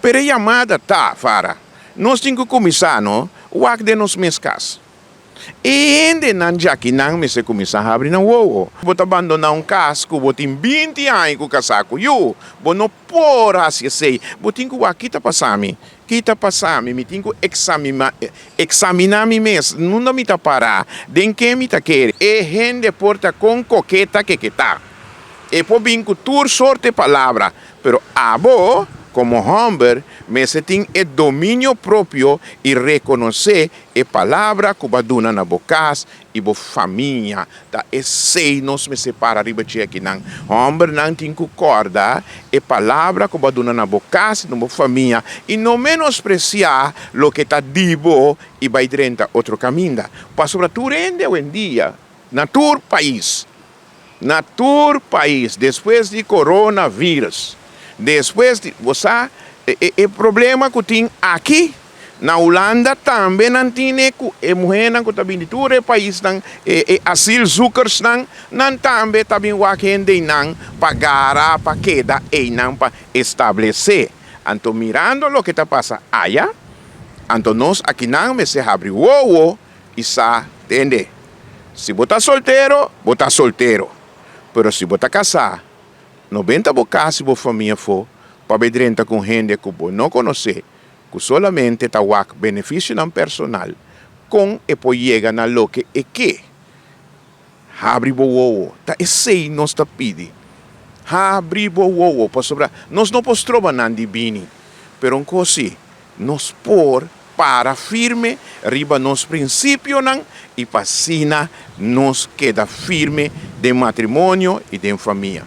Pero e yamada ta, Fara, nos tin ku kuminsá, no, wak den nos mes kas. E hendenan djakinan mester kuminsá habri nan wowo. Bo ta bandoná un kas ku bo tin binti aña ku kasá ku yu. Bo no por hasi esei. Bo tin ku wak ki ta pasa mi, ki ta pasa mi. Mi tin ku eksaminá mi mes, nunda mi ta pará, den ken mi ta kere. E hende por ta kon koketa ke ke ta. E por bin ku tur sorte palabra, Pero abo, komo hòmber, mester tin e dominio propio i rekonosé e palabra ku bo a duna na bo kas i bo famia. Ta esei nos mester para riba dje akinan. Hòmbernan tin ku kòrda e palabra ku bo a duna na bo kas i na bo famia i no menospresiá loke ta di bo i bai drenta otro kaminda. Pasobra tur hende awendia, na tur pais, Na tur pais despues di corona virus, despues di, bo sa e problema cu tin aki na Hulanda tambe nan tine cu e muhernan cu ta bin di tur e paisnan, e asielzoekersnan, nan tambe ta bin wak hende einan pa gara, pa keda einan pa establece. Anto mirando loke ta pasa aya, anto nos akinan mester habri wowo i sa tende. Si bo ta soltero, bo ta soltero. Pero si bo ta kasá, no benta bo kas i bo famia afó pa bai drenta ku un hende ku bo no konosé, ku solamente ta wak benefisionan personal kon e por yega na loke e ke. Habri bo wowo, ta esei nos ta pidi. Habri bo wowo, pasobra nos no por stroba nan di bini, pero un kos sí, Nos por para firme riba nos prinsipionan i pa asina nos keda firme den matrimonio i den famia.